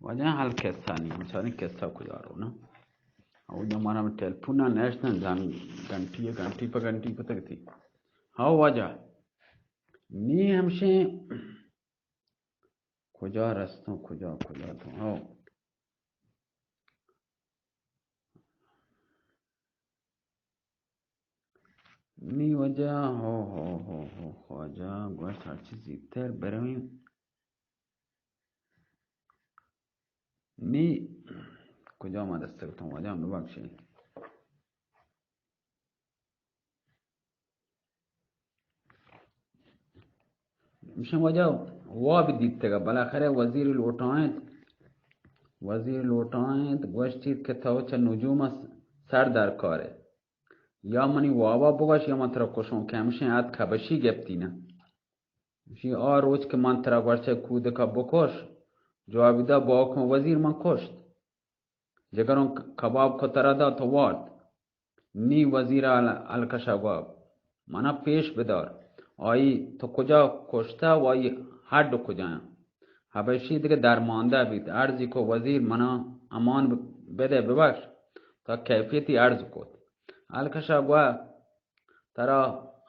واجہ حال قصہ نہیں، ہمچانی قصہ کجا رو نا؟ او جا مارا میں ٹیلیفون نہ نشتن، جان گھنٹی گھنٹی پہ گھنٹی کتگ تھی۔ ہاو واجہ، نی ہمشیں کجا رستوں، کجا، کجا تو، ہاو۔ نی واجہ، ہو، ہو، ہو، ہو، خواجہ، گوشت ہرچی زیتر برویں۔ نی کجا ما دست کتوں، واجہ ہم ببخشے۔ ہمشیں واجہ واب دیتگ، بالاخرہ وزیر لوٹائینت، وزیر لوٹائینت، گوشتی کہ تو چہ نجوم سر درکارے، یا منی وابا بگوش یا من ترا کشوں، کہ ہمشیں اتک حبشی گپتی نہ۔ گوشی، آ روچ کہ من ترا گوشت کودکا بکش، جوابی دا با حکم وزیر من کشت۔ جگروں کباب کو ترا دا تو وارت۔ نی وزیر ال-، الکشا گوا، منا پیش بدار۔ آئی تو کجا کشتا و آئی ہڈ کجایاں؟ حبشی دگہ درماندہ بیت۔ عرضی کو وزیر منا امان ب-، بدے ببخش۔ تا کیفیتی عرض کت۔ الکشا گوا ترا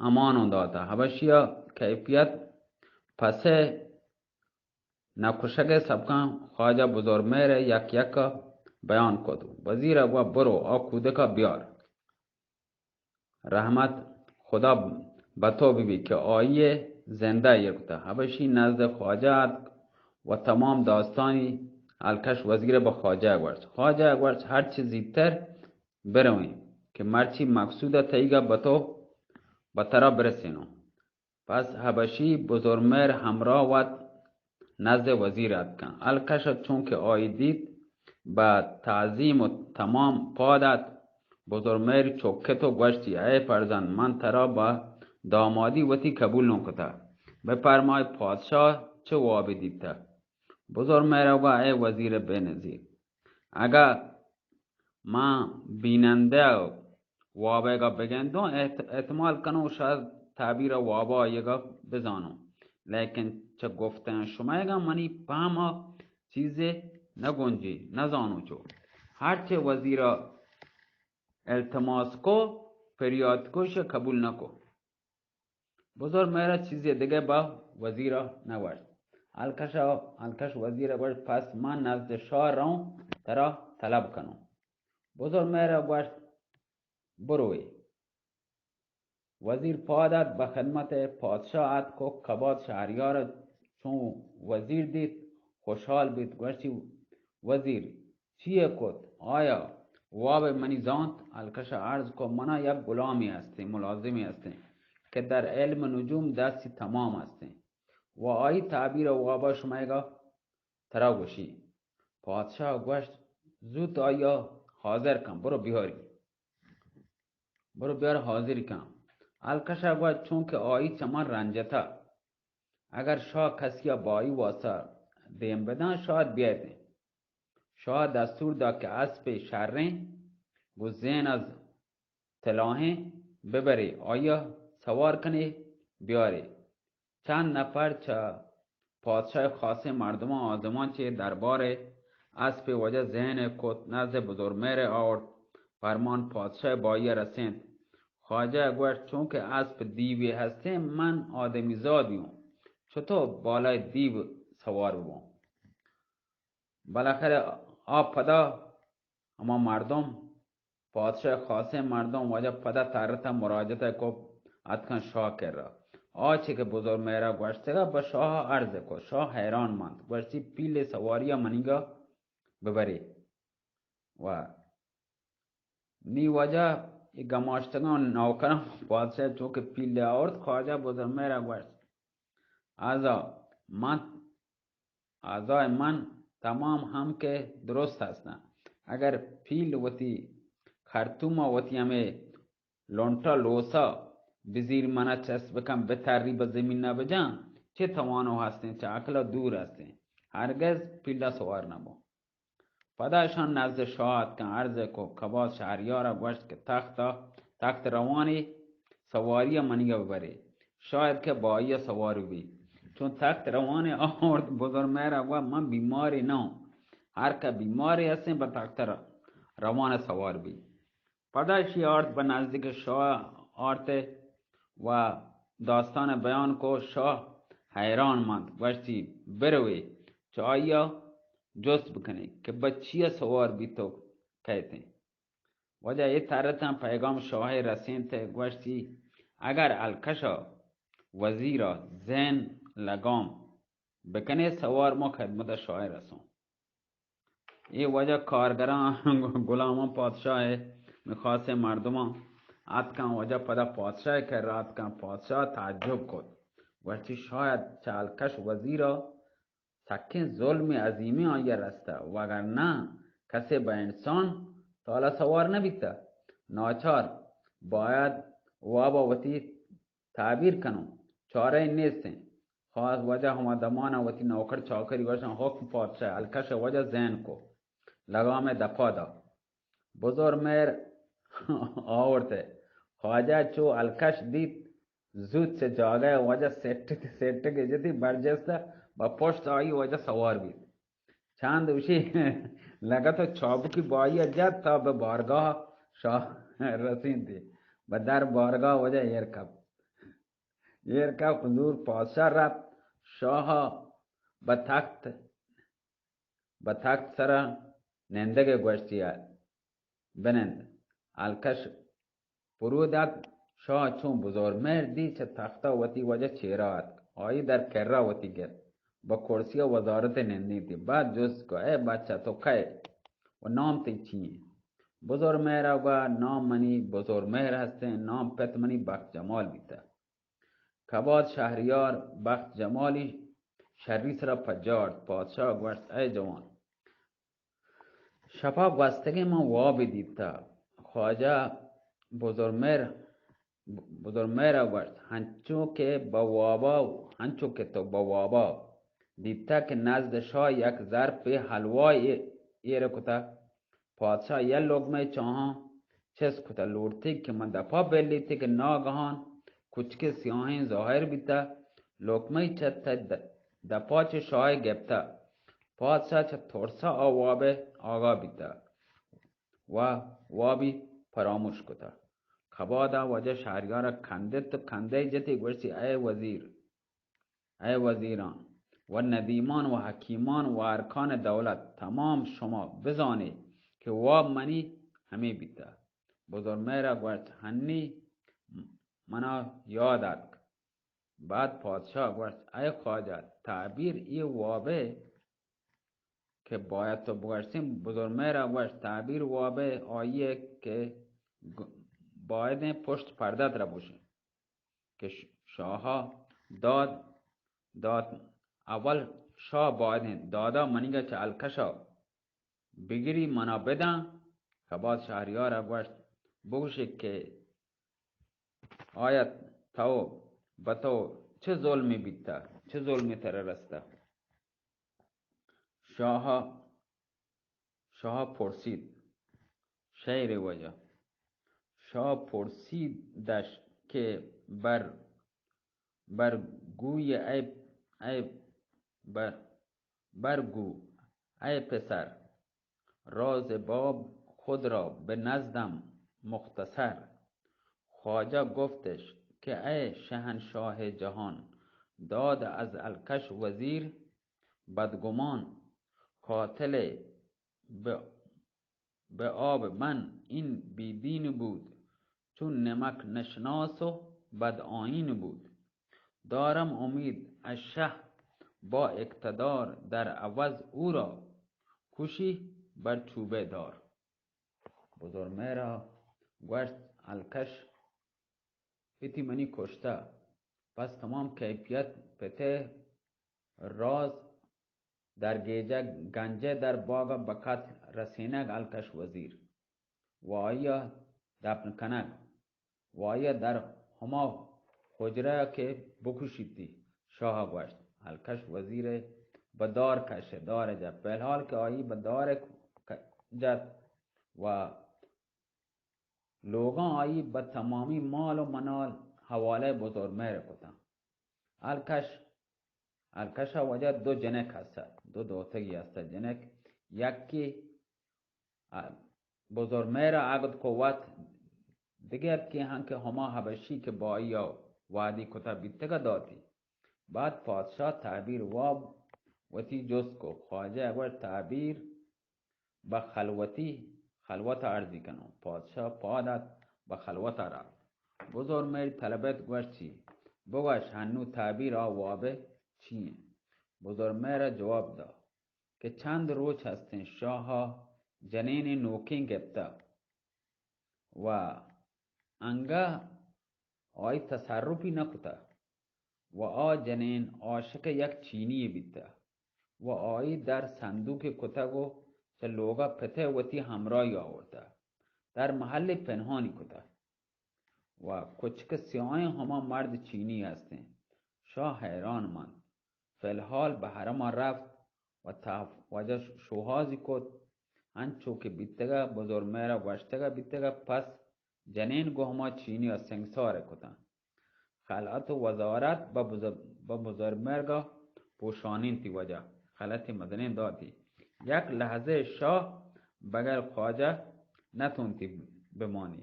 امانوں داتا۔ حبشیا کیفیت پسے نہ کشگ ءِ سبکاں خواجہ بزرمہر ءَ یک یک ءَ بیان کت۔ وزیر ءَ گوا برو آ کودک ءَ بیار۔ رحمت خدا بہ تو بہ بیت کہ آئی ءَ زندہ ایر کتہ۔ حبشی نزد خواجہ اتک و تمام داستانی الکش وزیر ءَ بہ خواجہ ءَ گوشت۔ خواجہ ءَ گوشت ہرچی زیتر برویں کہ مرچی مقصود ءَ تئیگ ءَ بہ تو بہ ترا برسینوں۔ پس حبشی بزرمہر ہمراہ وت نزد وزیر اتکاں۔ الکش چونکہ آئی دیت، بہ تعظیم و تمام پاد ات، بزرمہر چکت و گوشتی، اے فرزند، من ترا بہ دامادی وتی قبول نکتہ۔ بپرمای پادشاہ چہ وابی دیتہ؟ بزرمہر گوا، اے وزیر بے نظیر، اگاں ما بینندہ وابیگا بگندوں، احت-، احتمال کنوں شاید تعبیر وابا آئیگا بزانوں، لیکن چہ گفتن شمئیگا منی پہما چیزے نہ گنجی، نہ زانوں چو۔ ہرچے وزیرا التماس کو، پریات کو، شہ قبول نہ کو۔ بزرمہر چیزے دگہ بہ وزیر ءَ نہ گوشت۔ الکش ءَ، الکش وزیر ءَ گوشت، پس من نزد شاہ روں، ترا طلب کنوں۔ بزرمہر ءَ گوشت، بروئے۔ وزیر پاد ات، بہ خدمت پادشاہ اتک و کباد شہریار چون وزیر دیت، خوشحال بیت، گوشتی، وزیر، چیے کت؟ آیا واب منی زانت؟ الکش ءَ عرض کو، منا یک غلامی ہستیں، ملازمی ہستیں کہ در علم نجوم دستی تمام ہستیں و آئی تعبیر وابا شمئیگا ترا گوشی۔ پادشاہ گوشت، زوت آیا حاضر کن، برو بیاری۔ برو بیار حاضر کن۔ الکش ءَ گوشت، چونکہ آئی چہ من رنجتہ، اگر شاہ کسی ءَ بہ آئی واسطہ دیم بدن، شاید بیایتیں۔ شاہ دستور دات کہ اسپے شریں، گوں زین از تلاہیں ببرے، آئی ءَ سوار کنے بیارے۔ چند نفر چہ پادشاہ خاصیں مردماں آزمان چہ دربار اسپ وجہ زین کت، نزد بزرمہر آورت۔ پرمان پادشاہ بہ آئی رسینت۔ خواجہ گوشت، چونکہ اسپ دیوے ہستیں، من آدمی زادی ہوں، چطور بالای دیو سوار بوں؟ بالاخرہ آ پدا ہما مردم، پادشاہ خاصیں مردم، واجہ پدا ترتہ مراجعت کو اتکن شاہ کرا۔ آ چہ کہ بزرمہرا گوشتگا بہ شاہ عرض کو، شاہ حیران مند، گوشتی، پیل سواریا منیگا ببری۔ و نی واجہ اے گماشتگاں نوکراں پادشاہ چو کہ پیل آورت، خواجہ بزرمہرا گوشت، آزا من، آزائے من تمام ہم کہ درست ہستاں۔ اگر پیل وتی خرطوما وتی ہمے لنٹا لوسا بزیر منا چست بکن، بتری بہ زمینا بجن، چہ توانو ہستیں، چہ عقلا دور ہستیں، ہرگز پیلا سوار نبوں۔ پدا اشان نزد شاہ اتکن، عرض کو، کباز شہریارا گوشت کہ تختا، تخت روانی سواریا منیگا ببرے، شاید کہ بہ آئیا سوار بی۔ چون تخت روانی آورت، بزرمہرا گوشت، من بیماری نہ اوں، ہر کہ بیمارے ہستیں، بہ تخت ر-، روان سوار بی۔ پدا اشی آرت بہ نزدیک شاہ آرت و داستان بیان کو۔ شاہ حیران مند، گوشتی، بروے چہ آئیا جست بکنے کہ بہ چیا سوار بیت و کئیتیں۔ واجہ اے ترتاں پیغام شاہ رسینت، گوشتی، اگر الکشا وزیرا زین لگام بکنے سوار، ما خدمت شاہ رسوں۔ اے واجہ کارگراں، غلاماں، پادشاہ ء خاصیں مردماں آتکاں، واجہ پدا پادشاہ ء کرا آتکاں۔ پادشاہ تعجب کت، گوشتی، شاید چہ الکش وزیرا سکیں ظلم عظیمیں آئی ء رستہ، وگرنہ کسے بہ انسان تالا سوار نہ بیتہ۔ ناچار باید واب ء وتی تعبیر کنوں، چارہ ئے نیست انت۔ خاص واجہ ہما دمان ء وتی نوکر چاکری گوشاں، حکم پادشاہ، الکش ء واجہ زین کو، لگام ء دپا دا۔ بزرگ مہر آورت ء خواجہ چو الکش دیت، زوت چہ جاگہ ء واجہ سٹک سٹک جتی، برجستہ بہ پشت آئی واجہ سوار بیت۔ چند اوشی لگت و چابکی بائی ء جت تا بہ بارگاہ شاہ رسینتی۔ بہ در بارگاہ واجہ ایر کپت۔ ایر کپت، حضور پادشاہ رپت، شاہ بہ تخت، بہ تخت سرا نندگ ء گوشتی، بنند۔ الکش پرود ات۔ شاہ چون بزرگ مہر دی، چہ تخت ء وتی واجہ چیرا اتک۔ آئی در کرا وتی گپت۔ بہ کرسی ء وزارت ء نندینتی۔ بعد جست کو، اے بچہ، تو کئے و نام تئی چی انت؟ بزرگ مہر ء گوا، نام منی بزرگ مہر ہستیں، نام پت منی بخت جمال بیتہ۔ کباد شہریار بخت جمالی شری سرا پجارت۔ پادشاہ گوشت، اے جوان، شپا گوستگیں من وابے دیتہ۔ خواجہ بزرمہر، بزرمہرا گوشت، ہنچو کہ بہ وابا، ہنچو کہ تو بہ وابا دیتہ کہ نزد شاہ یک ظرفے حلوا اے-، ایر کتہ۔ پادشاہ یک لقمہ چاہاں چست کتہ، لوٹتی کہ من دپا بلیتی کہ ناگہان کچکے سیاہیں ظاہر بیتہ، لقمہ چہ تہ د-، دپا چہ شاہ گپتہ۔ پادشاہ چہ ترسا آ وابہ آگاہ بیتہ و وابی فراموش کتہ۔ کبادا واجہ شہریارا کندت و کندے جتی، گوشتی، اے وزیر، اے وزیران و ندیمان و حکیمان و ارکان دولت، تمام شما بزانے کہ واب منی ہمے بیتہ۔ بزرمہرا گوشت، ہنی منا یاد اتک۔ بعد پادشاہ گوشت، اے خواجہ، تعبیر اے وابے کہ باید تو بگوشتیں۔ بزرمہرا گوشت، تعبیر وابے آئیے کہ گ-، بایدیں پشت پردہ ترا بوشیں۔ کہ ش-، شاہا داد دات۔ اول شاہ بایدیں دادا منیگا چہ الکشا بگری، منا بداں۔ کباد شہریارا گوشت، بگوشے کہ آیا تو، بہ تو چہ ظلمے بیتہ، چہ ظلمے ترا رستہ؟ شاہ، شاہ پرسید، شعر واجہ۔ شاہ پرسیدش کہ بر، بر گوی اے، اے بر، بر گو اے پسر، راز باب خود را به نزدم مختصر. خواجه گفتش که ای شهنشاه جهان، داد از الکش وزیر بدگمان، قاتل به، به آب من این بیدین بود، چون نمک نشناس و بدآیین بود. دارم امید از شه با اقتدار، در عوض او را کشی بر چوبه دار. بزرمهرا گوشت، الکش پتی منی کشتہ، پس تمام کیفیت پتے راز در گیجگ گنجے در باگ بکت رسینگ الکش وزیر و آئیا دپن کنگ و آئیا در ہما حجرہ کہ بکشیتی۔ شاہ گوشت، الکش وزیر بہ دار کش، دار جت۔ فی الحال کہ آئی بہ دار ک-، جت و لوگاں آئی بہ تمامی مال و منال حوالہ بزرمہر کتاں۔ الکش، الکشا واجہ دو جنک ہست، دو دوتگی ہست۔ جنک یکے، آ، بزرمہر ءَ اگد کو وت، دگہ یکے ہنکہ ہما حبشی کہ با آئی ءَ وعدی کتہ بیتگہ داتی۔ بعد پادشاہ تہبیر واب وتی جست کو۔ خواجہ ءَ گوشت، تہبیر بہ خلوتی، خلوت ءَ عرضی کنوں۔ پادشاہ پاد ات، بہ خلوت ءَ رفت۔ بزرمہر طلبت، گوشت، چی؟ بگوش، ہنو تہبیر آ واب ءَ چی انت؟ بزرمہر ءَ جواب دات کہ چند روچ ہستیں شاہ ءَ جنینے نوکیں گپتہ و انگہ آئی تصرفی نہ کتہ و آ جنین عاشق یک چینی یے بیتہ و آئی در صندوقے کتگ و چہ لوگا پتہ وتی ہمراہی آورتہ، در محلے پنہانی کتہ و کچک سیاہیں ہما مرد چینی ہستیں۔ شاہ حیران ماند۔ فی الحال بہ حرما رفت و تحف-، واجہ شوہازی کت، انچو کہ بیتگہ بزرمہرا گوشتگہ بیتگہ، پس جنین گوں ہما چینیا سنگسار کتاں۔ خلعت و وزارت بہ بزر-، بہ بزرمہرگا پوشانینتی، واجہ خلعت مزنین داتی۔ یک لحظہ شاہ بغیر خواجہ نتونتی بمانی،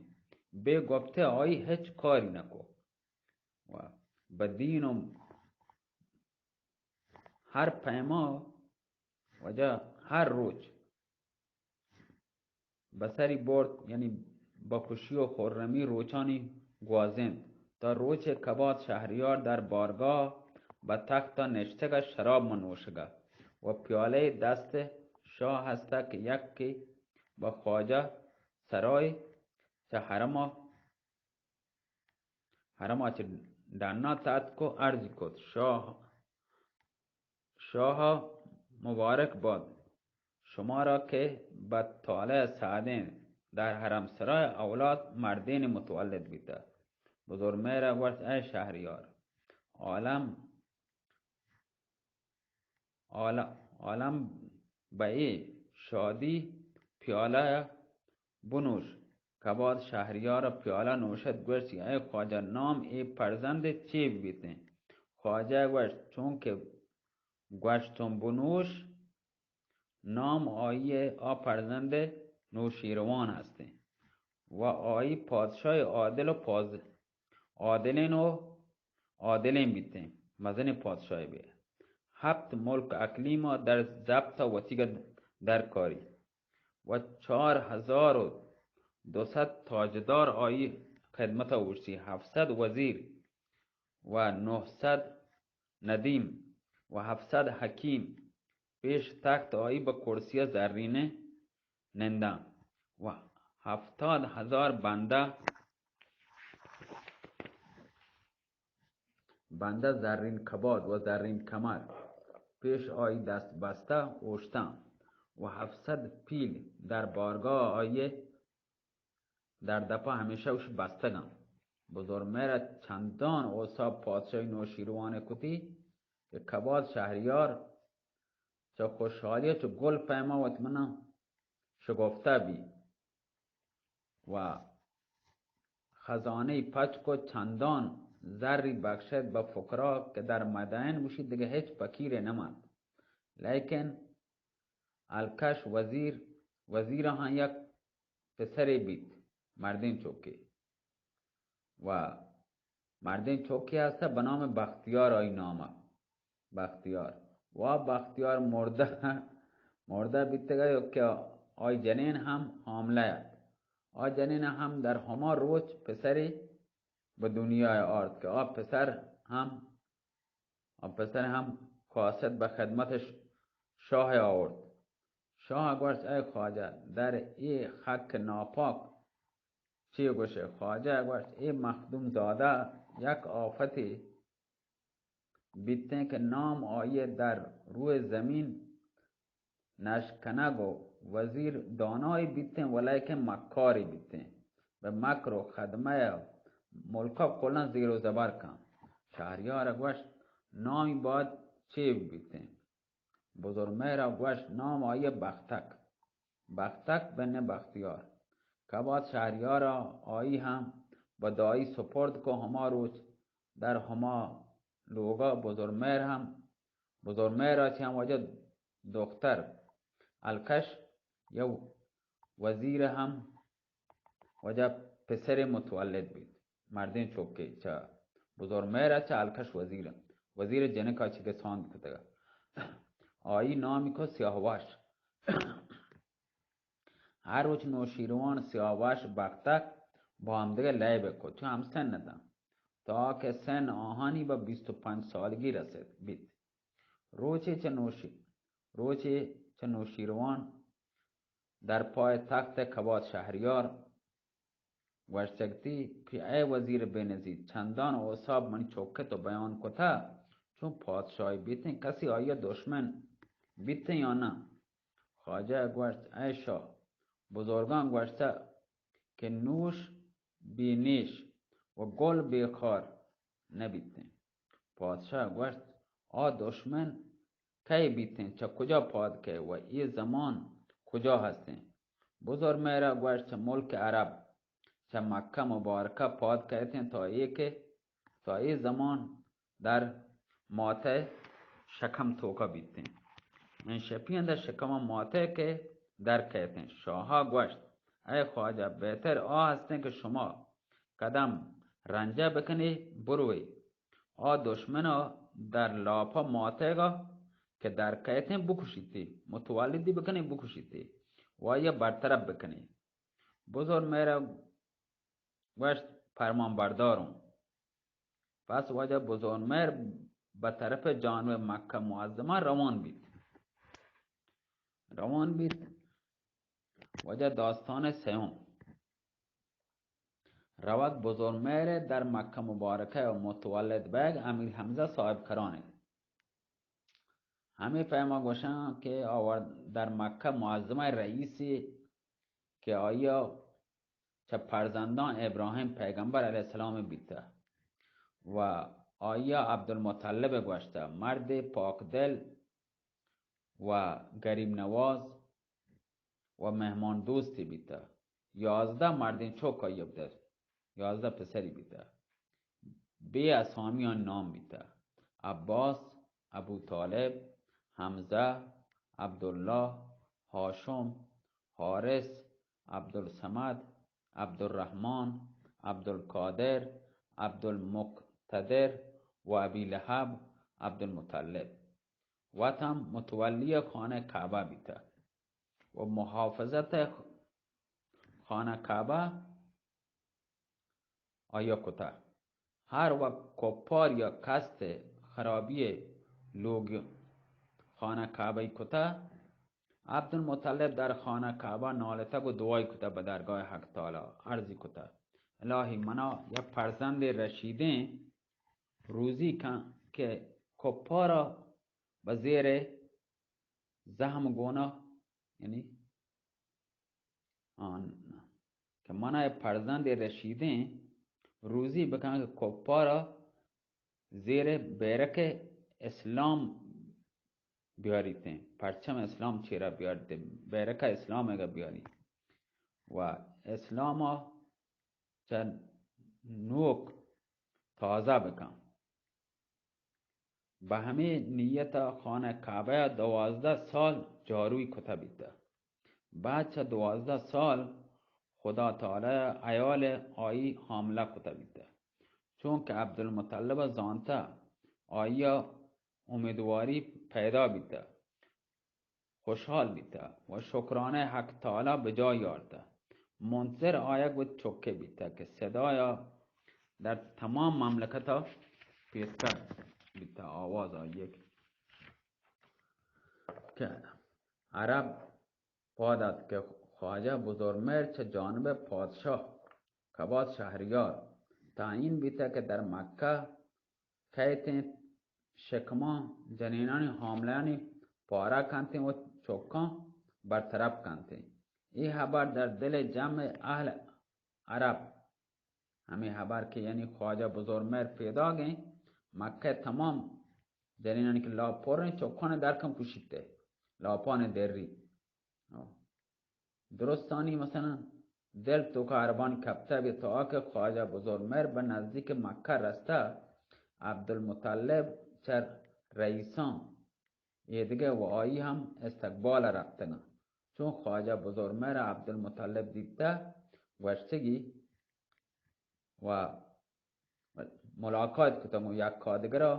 بے گپتہ آئی ہچ کاری نکو۔ و بہ دین و ہر پیما واجہ ہر روچ بسری برد، یعنی بہ خوشی و خرمی روچانی گوازینت، تا روچے کباد شہریار در بارگاہ بہ تختا نشتگہ، شراب ما نوشگہ و پیالہ دست شاہ ہستہ کہ یکے بہ خواجہ سرای چہ حرما حرما چہ ڈنا تتک و عرض کت، شاہ، شاہ مبارک باد شمارا کہ بہ طالع سعدین در حرم سرای اولاد مردین متولد بیتہ۔ بزرمہرا گوشت، اے شہریار، عالم عالم، عالم بہ اے شادی پیالہ ءَ بنوش۔ کباد شہریار ءَ پیالہ نوشت، گوشت، اے خواجہ، نام اے پرزند ءِ چے بیتیں؟ خواجہ ءَ گوشت، چونکہ گوشتوں بنوش، نام آئی ءِ آ پرزند ءِ نوشیروان ہستیں و آئی پادشاہ عادل و پاز-، عادلین و عادلین بیتیں، مزنیں پادشاہے بے۔ ہپت ملک اقلیما در ضبط وتیگا درکاری و چار ہزار و دو سد تاجدار آئی خدمتا اوشتی، ہفت سد وزیر و نہہ سد ندیم و ہفت سد حکیم پیش تخت آئی بہ کرسی زرینہ ننداں و ہفتاد ہزار بندہ، بندہ زرین کباد و زرین کمر پیش آئی دست بستہ اوشتاں و ہفت سد پیل در بارگاہ آئی در دپا ہمیشہ اوش بستگاں۔ بزرمہر چندان اوساپ پادشاہی نوشیروان کتی کہ کباد شہریار چہ خوشحالی چو گل پیما وت منا شگفتہ بی و خزانہ پچ کو، چندان زری بخشت بہ فقرا کہ در مدائن گوشی دگہ ہچ فقیرے نمانت۔ لیکن الکش وزیر، وزیرا ہاں یک پسرے بیت، مردین چوکے۔ و مردین چوکے ہستہ بہ نام بختیار، آئی نام بختیار۔ و بختیار مردہ، مردہ بیتگہ کہ آئی جنین ہم حاملہ ات۔ آ جنین ہم در ہما روچ پسرے بہ دنیا آرت کہ آ پسر ہم آ پسر ہم خواست بہ خدمت ش-، شاہ آورت۔ شاہ گوشت، اے خواجہ، در اے خاک ناپاک چی گوشے؟ خواجہ گوشت، اے مخدوم زادہ یک آفتے بیتیں کہ نام آئی در روئے زمین نشکنگ و وزیر دانائی بیتیں، ولیکن مکاری بیتیں۔ بہ مکر و خدمہ ملکا کلاں زیر و زبر کن۔ شہریار گوشت، نامی باید چے بیتیں؟ بزرمہر گوشت، نام آئی بختک، بختک بن بختیار۔ کباد شہریار آئی ہم بہ دائی سپرد کو۔ ہما روچ در ہما لوگا بزرمہر ہم، بزرمہر چہ ہم واجہ دختر الکش یا وزیر ہم واجہ پسر متولد بیت، مردیں چکے چہ بزرمہر ء چہ الکش وزیر ء، وزیر جنک ء چہ گسان کتگ۔ آئی نامی کو سیاہوش۔ ہر روچ نوشیروان سیاہوش بختک با ہمدگہ لیب کت، چو ہم سن اتاں، تا کہ سن آہانی بہ بیست و پنچ سالگی رسیت بیت۔ روچے چہ نوشی-، روچے چہ نوشیروان در پای تخت کبات شہریار گوشتگتی کہ اے وزیر بینظیر، چندان اوساب منی چک تو بیان کتہ، چون پادشاہی بیتیں، کسی آئی دشمن بیتیں یا نہ؟ خواجہ گوشت، اے شاہ، بزرگاں گوشتہ کہ نوش بے نیش و گل بے خار نہ بیتیں۔ پادشاہ گوشت، آ دشمن کئے بیتیں، چہ کجا پاد کئے و اے زمان کجا ہستیں؟ بزرمہرا گوشت، چہ ملک عرب، چہ مکہ مبارکہ پاد کئیتیں، تا اے کہ، تا اے زمان در ماتئے شکم توکا بیتیں۔ این شپی اندر شکم ماتئے کہ در کئیتیں۔ شاہا گوشت، اے خواجہ، بہتر آ ہستیں کہ شما قدم رنجہ بکنی، بروی۔ آ دشمنا در لاپا ماتئیگا کہ در کئیتیں بکشیتی، متولدی بکنی بکشیتی و یا برطرف بکنی۔ بزرمہرا گوشت، فرمان برداروں۔ پس واجہ بزرمہر بہ طرف جانب مکہ معظمہ روان بیت۔ روان بیت۔ واجہ داستان سیوم۔ روگ بزرمہر در مکہ مبارکہ و متولد بیگ امیر حمزہ صاحب کران انت۔ ہمے پیما گوشاں کہ آ در مکہ معظمہ رئیسے کہ آیا چہ فرزندان ابراہیم پیغمبر علیہ السلام بیتہ و آیا عبدالمطلب گوشتہ، مرد پاک دل و غریب نواز و مہمان دوستی بیتہ۔ یازدہ مردین چوک آئی بدر، یازدہ پسری بیتہ۔ بے اسامیان نام بیتہ: عباس، ابو طالب، حمزہ، عبداللہ، ہاشم، حارث، عبدالصمد، عبدالرحمن، عبدالقادر، عبدالمقتدر و ابی لہب، عبدالمطلب۔ وت ہم متولی خانہ کعبہ بیتہ و محافظت خانہ کعبہ آیا کتہ۔ ہر وقت کپار یا قصد خرابی لوگ خانہ کعبہ کتہ، عبدالمطلب در خانہ کعبہ نالتگ و دعای کتہ، بہ درگاہ حق تعالی عرضی کتہ، الہی منا یک فرزند رشیدیں روزی کن کہ کپارا بہ زیر زہم گونا، یعنی آن کہ منا یک فرزند رشیدیں روزی بکن کہ کپارا زیر بیرک اسلام بیاریتیں، پرچم اسلام چیرا بیاریتیں، بیرک اسلام اگا بیاری و اسلاما چہ نوک تازہ بکن۔ بہ ہمے نیت ء خانہ کعبہ ء دوازدہ سال جاروئی کتہ بیتہ۔ بعد چہ دوازدہ سال خدا تعالی ء حیال ء آئی حاملہ کتہ بیتہ۔ چونکہ عبدالمطلب ء زانتہ آئی ء امیدواری پیدا بیتہ۔ خوشحال بیتہ و شکرانہ حق تعالی بجای آرتہ۔ منتظر آیگ وت چکے بیتہ کہ صدایا در تمام مملکتا پیسر بیتہ، آواز آئی کہ عرب پاد ات کہ خواجہ بزرمہر چہ جانب پادشاہ کبات شہریار تعیین بیتہ کہ در مکہ کئیت انت، شکماں جنینانی حاملانی پارہ کنت و چکاں برطرف کنت۔ اے ہبر در دل جمع اہل عرب، ہمے ہبر کہ یعنی خواجہ بزرمہر پیداگ انت، مکہ تمام جنینانی کہ لاپ پر انت، چکان در کن کشیت، لاپان دری۔ درستانی مثلاً دل توکا عربانی کپتہ بیت، تا کہ خواجہ بزرمہر بہ نزدیک مکہ رستہ، عبدالمطلب چہ رئیساں ایدگہ و آئی ہم استقبال ء رپتگاں۔ چون خواجہ بزرمہر ءَ عبدالمطلب دیتہ، گوشتگی و ملاقات کتگ و یک آدگرا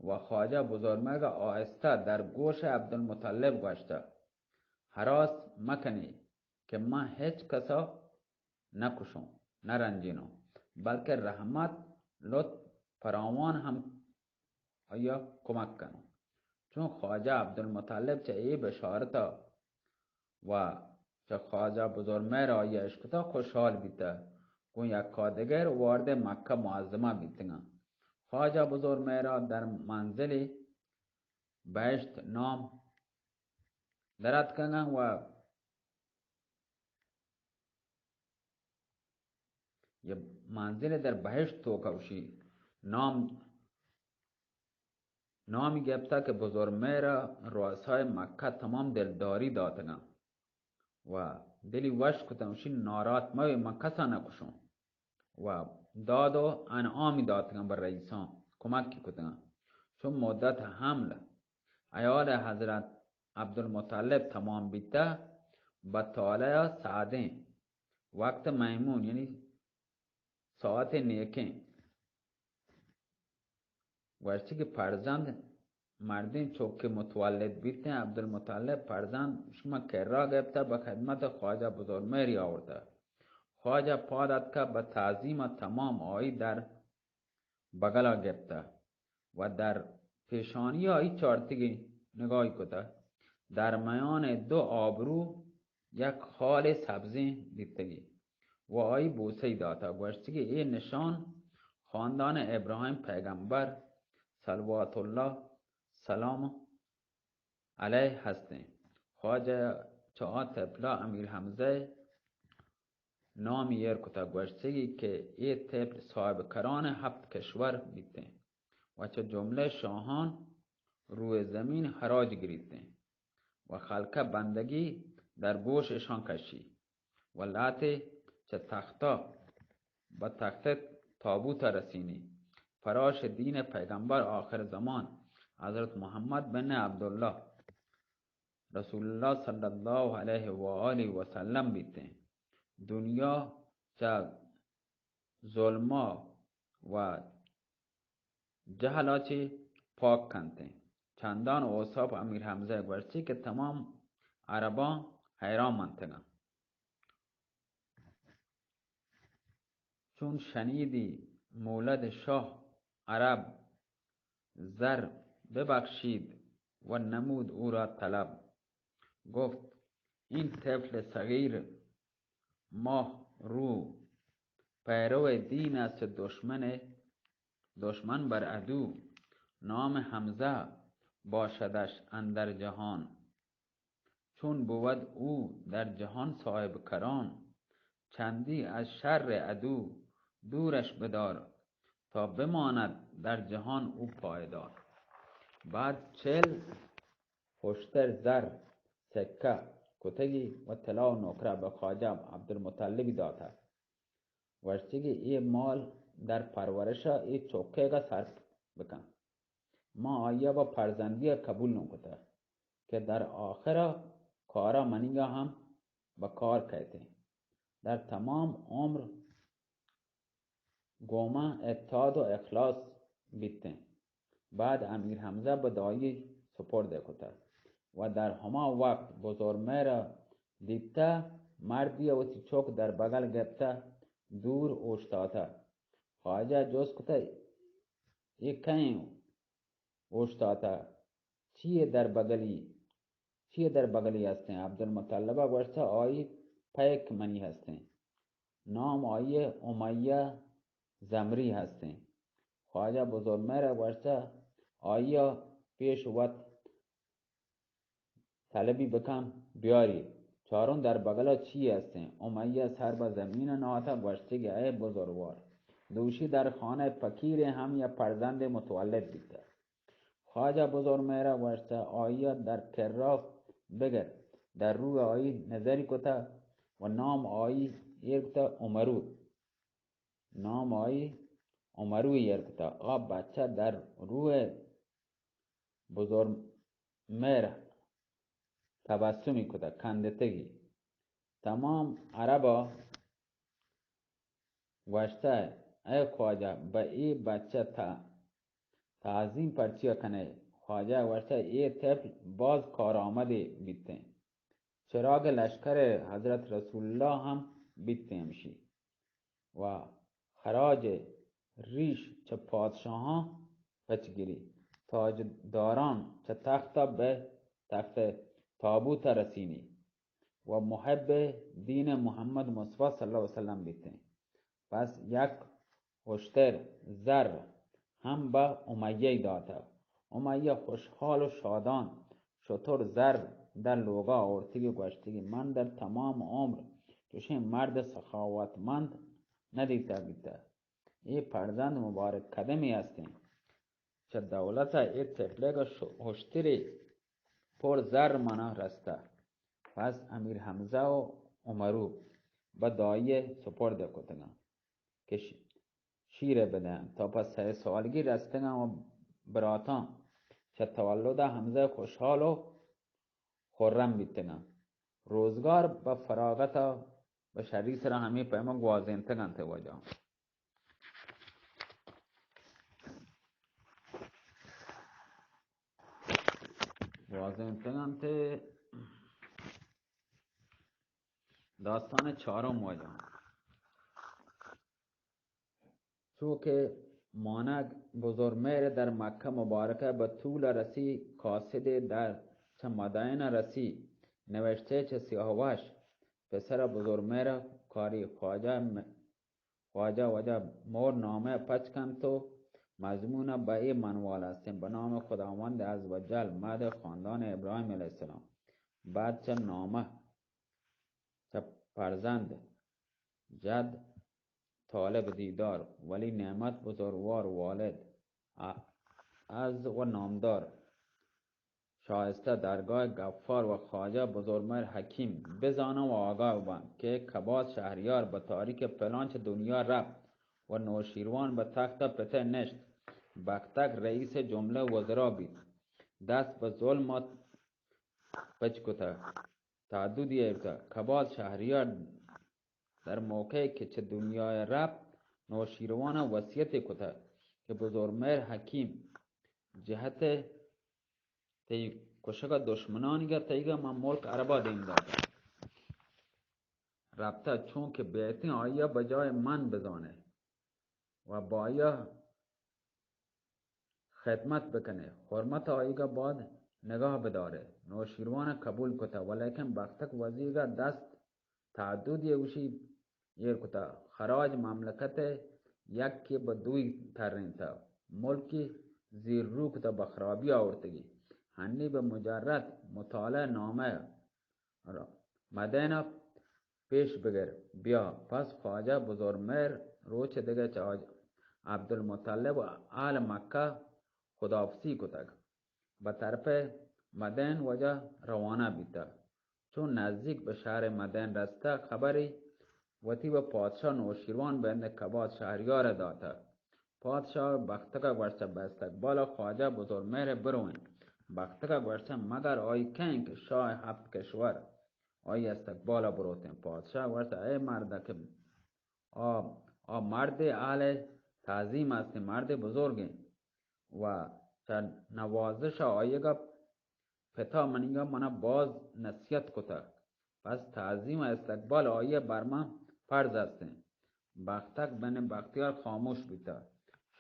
و خواجہ بزرمہر ءَ آہستہ در گوش عبدالمطلب گوشتہ، ہراس مکنی کہ من ہچ کسا نہ کشوں، نہ رنجینوں، بلکہ رحمت، لطف فراوان ہم آیا کمک کنوں۔ چون خواجہ عبدالمطلب چہ اے بشارتا و چہ خواجہ بزرمہر آیا اشکتا خوشحال بیتا، گوں یکا دگر وارد مکہ معظمہ بیتگاں۔ خواجہ بزرمہرا در منزل بہشت نام دراتکگاں و یہ منزل در بہشت توکا وشی نام، نامی گپتا کہ بزرمہرا رؤسائے مکہ تمام دلداری داتگاں و دلی وش کتاں، وشی ناراحت مبے، من کسا نکشوں و داد و انعامی داتگاں بہ رئیساں، کمکی کتگاں۔ چون مدت حمل عیال حضرت عبدالمطلب تمام بیتہ، بہ طالع سعدیں وقت میمون، یعنی ساعت نیکیں، گوشتی کہ فرزند مردین چوکے متولد بیتیں، عبدالمطلب فرزند شما کرا گپتہ، بہ خدمت خواجہ بزرمہری آورتہ۔ خواجہ پاد اتکہ، بہ تعظیم تمام آئی در بگلا گپتہ و در پیشانی آئی چارتگی نگاہی کتہ۔ در میان دو آبرو یک خال سبزیں دیتگی و آئی بوسہی داتہ، گوشتگی اے نشان خاندان ابراہیم پیغمبر صلوات اللہ سلام علیہ ہستیں۔ خواجہ چہ آ طفلا امیر حمزہ نامی ایر کتگ، گوشتگی کہ اے طفل صاحب کران ہپت کشور بیتیں و چہ جملہ شاہان روئے زمین حراج گریتیں و خلقہ بندگی در گوش اشان کشی و لہتے چہ تختہ، بہ تختہ تابوت رسینی۔ فراش دین پیغمبر آخر زمان حضرت محمد بن عبداللہ رسول اللہ صلی اللہ علیہ و آلہ و سلم بیتیں۔ دنیا چہ ظلما و جہلا چہ پاک کنتیں۔ چندان اوصاف امیر حمزہ گوشتی کہ تمام عرباں حیران منتگاں۔ چون شنیدی مولد شاه عرب، زر ببخشید و نمود او را طلب. گفت: این طفل صغیر ماه رو، پیرو دین است، دشمن، دشمن بر عدو. نام حمزه باشدش اندر جهان، چون بود او در جهان صاحب کران، چندی از شر عدو دورش بدار، تا بماند در جهان او پایدار. بعد چل پشتر زر سکه کتگی و طلا و نقره به خواجه عبدالمطلبی داته. گوشتگی اے مال در پرورشا اے چکیگا صرف بکن. ما آئیا با فرزندیا قبول نکتہ کہ در آخرا کارا منیگا ہم بہ کار کئیتیں. در تمام عمر گوما اتحاد و اخلاص بیتیں. بعد امیر حمزہ بہ دائی سپرد کتہ و در ہما وقت بزرمہرا دیتہ، مردی وتی چک در بغل گپتہ دور اوشتاتہ. خواجہ جست کتہ، اے کئیں اوشتاتہ؟ چیئے در بغلی، چیئے در بغلی ہستیں؟ عبدالمطلبا گوشتہ، آئی پئیک منی ہستیں. نام آئی امیہ زمری ہستیں. خواجہ بزرمہرا گوشتہ، آئیا پیش وت طلبی بکن بیاری. چاروں در بغلا چی ہستیں؟ امیہ سر بہ زمین نہاتہ، گوشتگی اے بزروار، دوشی در خانہ فقیرے ہم یا فرزند متولد بیتہ. خواجہ بزرمہرا گوشتہ، آئیا در کرا بگر. در روئے آئی نظری کتہ و نام آئی ایر کتہ عمرو. نام آئی عمرو ایر کتہ. آ بچہ در روئے بزرمہر تبسمی کتگ، کندتگی۔ تمام عربا گوشتہ، اے خواجہ، بہ اے بچہ تا تعظیم پرچیا کنے؟ خواجہ گوشتہ، اے طفل باز کارآمدے بیتیں، چراغ لشکر حضرت رسول اللہ ہم بیتیں ہمشی۔ و خراج ریش چہ پادشاہاں پچ گری، تاجداران چہ تخت بہ تخت تابوت رسینی و محب دین محمد مصطفی صلی اللہ علیہ وسلم بیتیں۔ پس یک اشتر زر ہم بہ امیہ داتہ۔ امیہ خوشحال و شادان شتر زر در لوگا آورتگی و گوشتگی، من در تمام عمر چوشیں مرد سخاوتمند ندیتہ بیتہ۔ اے فرزند مبارک قدمی ہستیں۔ چہ دولت ء اے تپلگ ء ش-، ہشترے پر زر منا رستہ۔ پس امیر حمزہ و عمرو بہ دائی ء سپرد کتگاں کہ ش-، شیر ء بدیاں۔ تا پہ سئے سالگی رستگاں و براتاں چہ تولد ء حمزہ خوشحال و خرم بیتگاں۔ روزگار بہ فراغت ء بہ شری سرا ہمے پیما گوازینتگ انت واجہ۔ گوازینتگ انت۔ داستان چارم واجہ۔ چو کہ مانگ بزرمہر در مکہ مبارکہ بہ طول رسی، قاصد در چہ مدائن رسی، نوشتہ چہ سیاوش پسر بزرمہر کاری خواجہ م-، خواجہ واجہ مور نامہ پچ کنت و مضمون بہ اے منوال ہستیں: بہ نام خداوند عز و جل، مد خاندان ابراہیم علیہ السلام۔ بعد چہ نامہ، چہ فرزند، جد طالب دیدار، ولی نعمت بزرگوار، والد ا-، عز و نامدار، شایستہ درگاہ غفار و خواجہ بزرگمہر حکیم بزاناں و آگاہ بباں کہ کباز شہریار بہ تاریخ پلان چہ دنیا رفت و نوشیروان بہ تخت پتہ نشت۔ بختک رئیس جملہ وزرا بیت، دست بہ ظلم پچ کتہ۔ تعددی ء کباز شہریار در موقع کہ چہ دنیا ء رفت، نوشیروان ء وصیت کتہ کہ بزرگمہر حکیم جہت تئی کشگ ء دشمنانی ء تئیگ ء من ملک عربا دیم داتہ۔ رپتہ چون کہ بیتیں آئی ء بجائے من بزانے و با آئی ء خدمت بکنے، حرمت آئیگا باد نگاہ بدارے۔ نوشیروان قبول کتا، ولیکن بختک وزیگا دست تعددی اوشی ایر کتا۔ خراج مملکت یکی بہ دوئی ترینتا، ملکی زیر رو کتا، بخرابی آورتگی۔ ہنی بہ مجرد مطالعہ نامہ را مدین ء پیش بگر بیا۔ پس خواجہ بزرمہر روچ دگہ چہ حاج-، عبدالمطلب و اہل مکہ خداحافظی کتگ۔ بہ طرف مدین واجہ روانہ بیتہ۔ چون نزدیک بہ شہر مدین رستہ، خبری وتی و پادشاہ نوشیروان بند کباد شہریار داتہ۔ پادشاہ بختک ء گوشت، بہ استقبال ء خواجہ بزرمہر ء برویں۔ بختک ء گوشت، مگر آئی کئیں کہ شاہ ہپت کشور آئی استقبال ء بروتیں؟ پادشاہ گوشت، اے مرد کہ آ، آ مردے اہل تعظیم است، مردے بزرگیں و چہ نوازش ء آئیگ ء پتا منیگا منا باز نصیحت کتگ، پس تعظیم ء استقبال آئی ء بر من فرض استیں۔ بختک بن بختیار خاموش بیتہ۔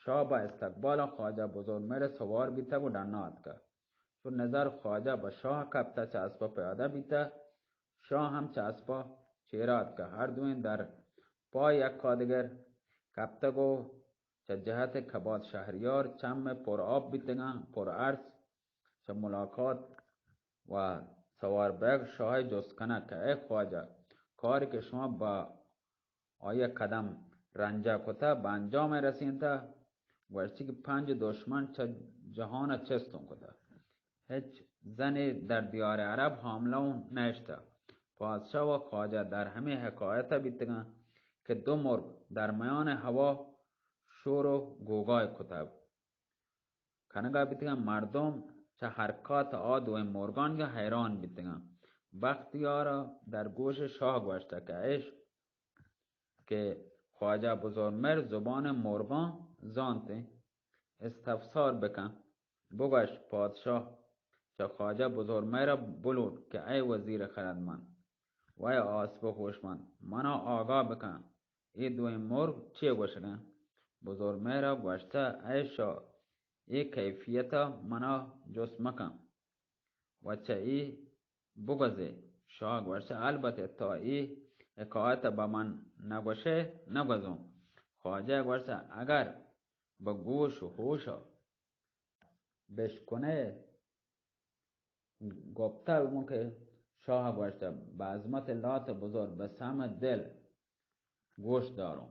شاہ بہ استقبال ء خواجہ بزرمہر سوار بیتگ و ڈنا اتکہ۔ چو نظر خواجہ بہ شاہ کپتہ، چہ اسپا پیادہ بیتہ، شاہ ہم چہ اسپا چیرا اتکہ۔ ہر دوئیں در پا یکا دگر کپتگ و چہ جہت کباد شہریار چم پر آپ بیتگاں، پر ارس۔ چہ ملاقات و سوار بیگ شاہ جست کنگ کہ اے خواجہ، کاری کہ شما با آئی قدم رنجا کتہ، بہ انجام رسینتہ؟ گوشتی کہ پنج دشمن چہ جہان چستوں کتہ، ہچ زنے در دیار عرب حاملہ اوں نشتہ۔ پادشاہ و خواجہ در ہمے حکایت بیتگاں کہ دو مرگ در میان ہوا شور و گوگای کتہ کنگا بیتگاں۔ مردم چہ حرکات آ دوئیں مرگانگا حیران بیتگاں۔ بختیار ءَ در گوش شاہ گوشتہ کہ ایش کہ خواجہ بزرمہر زبان مرغاں زانتیں، استفسار بکن، بگوش پادشاہ چہ خواجہ بزرمہر ءَ بلوٹ کہ اے وزیر خردمند و اے آسپ ہوشمند، منا آگاہ بکن، اے دوئیں مرغ چے گوشگ ءَ انت؟ بزرمہر ءَ گوشتہ، اے شاہ، اے کیفیت ءَ منا جست مکن و چہ اے بگوزے۔ شاہ گوشتہ، البتہ تو اے حکایت ءَ بہ من نگوشئے، نگوزوں۔ خواجہ گوشتہ، اگر بہ گوش و ہوش ءَ بشکنئے، گپتہ گوں کہ شاہ گوشتہ، بہ عظمت لات بزرگ، بہ سم دل گوش داروں۔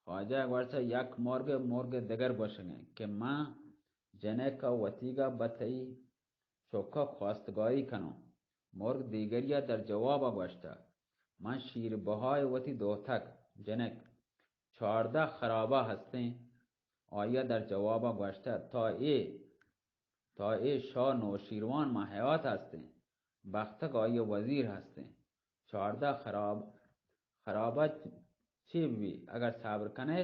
خواجہ گوشتہ، یک مرگ، مرگ دگر گوشگیں کہ من جنک ءَ وتیگ ءَ بہ تئی چک ءَ خواستگاری کنوں۔ مرگ دیگری ءَ در جواب ءَ گوشتہ، من شیر بہائے وتی دوتک جنک چاردہ خرابہ ہستیں۔ آئی ءَ در جواب ءَ گوشتہ، تا اے، تا اے شاہ نوشیروان ماں حیات ہستیں، بختک آئی ءِ وزیر ہستیں۔ چاردہ خراب، خرابہ چے بی؟ اگر صبر کنئے،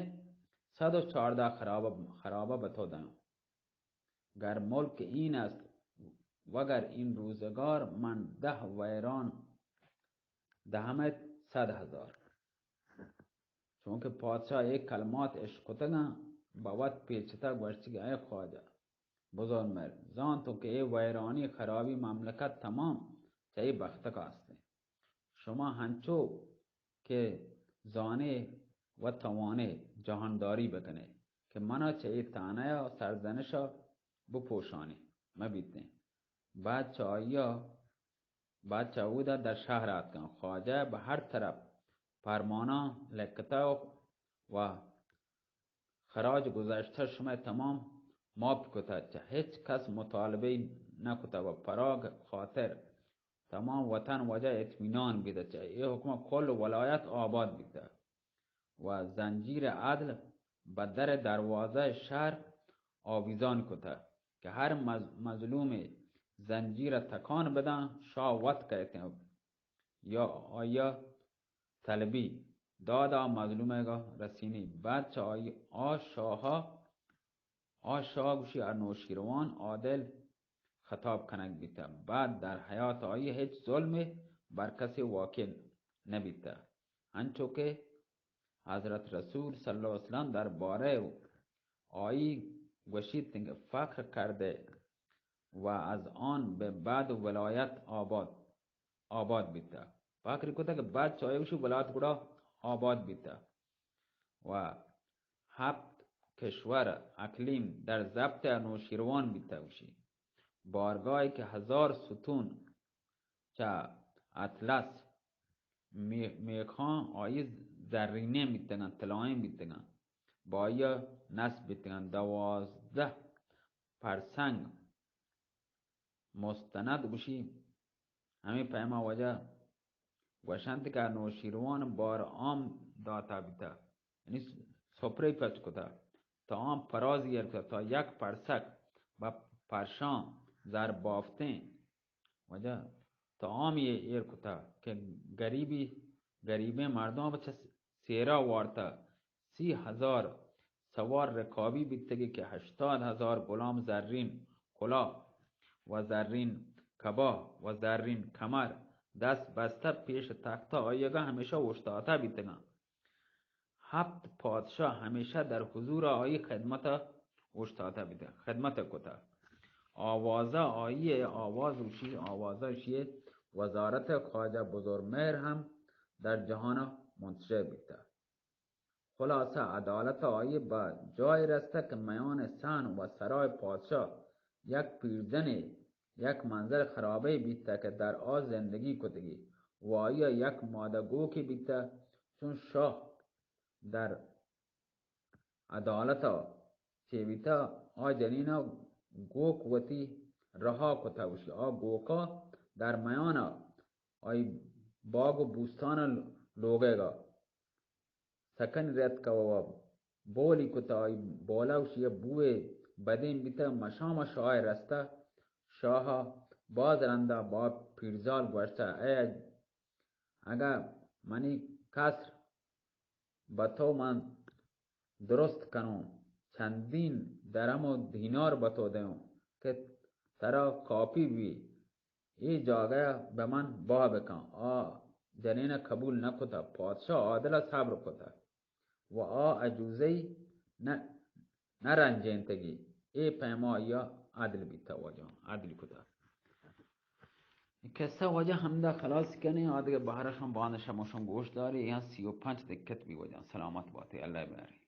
صد و چاردہ خرابہ، خرابہ بہ تو دیوں۔ گر ملک این است، وگر این روزگار، من دہ ویران دہمت صد ہزار۔ چونکہ پادشاہ اے کلمات اشکتگاں، بہ وت پیچتہ گوشت کہ اے خواجہ بزرمہر، زانتوں کہ اے ویرانی خرابی مملکت تمام چہ اے بختک ءَ ہستیں۔ شما ہنچو کہ زانے و توانے جہانداری بکنے کہ منا چہ اے تانہ ءَ سرزنش ءَ بپوشانے مہ بیتیں۔ بعد چہ آئی ءَ، بعد چہ اودا در شہر آتکاں۔ خواجہ بہ ہر طرف پرماناں لکتہ و خراج گذشتہ شمئے تمام ماپ کتہ، چہ ہچ کس مطالبہ نہ کتہ و پراگ خاطر تمام وطن واجہ اطمینان بیتہ، چہ اے حکمہ کل ولایت آباد بیتہ و زنجیر عدل بہ در دروازہ شہر آویزان کتہ کہ ہر مظ-، مظلومے زنجیر تکان بداں، شاہ وت کئیتیں یا آیا طلبی داد آ مظلومئیگا رسینی۔ بعد چہ آئی آ شاہا، آ شاہ گوشی انوشیروان عادل خطاب کنگ بیتہ۔ بعد در حیات آئی ہچ ظلمے بر کسی واقع نبیتہ۔ انچو کہ حضرت رسول صلی اللہ علیہ وسلم در بارہ آئی گوشیت کہ فخر کرده و از آن به بعد ولایت آباد، آباد بیتہ۔ فخر کتہ کہ بعد چہ آئی گوشی ولایت گڑا آباد بیتہ و ہپت کشور اقلیم در ضبط انوشیروان بیتہ گوشی۔ بارگاہی کہ ہزار ستون چہ اطلس می-، میخاں آئی زرینیں بیتگاں، طلائیں بیتگاں، با آئی نصب بیتگاں۔ دوازدہ پرسنگ مستند گوشی۔ ہمے پیما واجہ گوشنت کہ انوشیروان بار عام داتا بیتہ، یعنی سپرے پچ کتہ، تا آن پرازی ایر کتہ، تا یک پرسک بہ پرشاں زر بافتیں۔ واجہ تو عامی ایر کتہ کہ گریبی، گریبیں مردم چہ سیرا وارتہ، سی ہزار سوار رکابی بیتگی کہ ہشتاد ہزار غلام زرین کلاہ و زرین کباہ و زرین کمر دست بستہ پیش تختہ آیگا ہمیشہ اوشتاتہ بیتگاں۔ ہپت پادشاہ ہمیشہ در حضور آئی خدمت اوشتاتہ بیتہ، خدمت کتہ۔ آوازہ آئی آواز اوشی، آوازہ اوشی وزارت خواجہ بزرمہر ہم در جہان منتشر بیتہ۔ خلاصہ عدالت آئی بہ جای رستہ کہ میان صحن و سرای پادشاہ یک پیرزنے یک منزل خرابے بیتہ کہ در آ زندگی کتگی و آئی یک مادہ گوکے بیتہ۔ چون شاہ در عدالت چے بیتہ، آ جنین گوک وتی رہا کتہ، گوشی آ گوکا در میان آئی باغ و بوستان لوگیگا سکن رتکہ و بولی کتہ، آئی بولا گوشی بوئے بدیں بیتہ۔ مشام شاہ رستہ، شاہ باز رندا با پیرزال گوشتہ، اے اگہ منی قصر بہ تو من درست کنوں، چندین درم و دینار بہ تو دیوں کہ ترا کاپی بی، اے جاگہ بہ من بہا بکن۔ آ جنین قبول نہ کتہ، پادشاہ عادل صبر کتہ و آ عجوزئی نہ، نہ رنجینتگی، اے پیما آیا عدل بیتہ واجہ، عدل کتہ۔ قصہ واجہ ہمدا خلاص کنیں، آ دگہ بہرش ہم باند شموشن گوش داری، یہاں سی و پنچ دقت بی واجہ، سلامت باتے، اللہ بہاری۔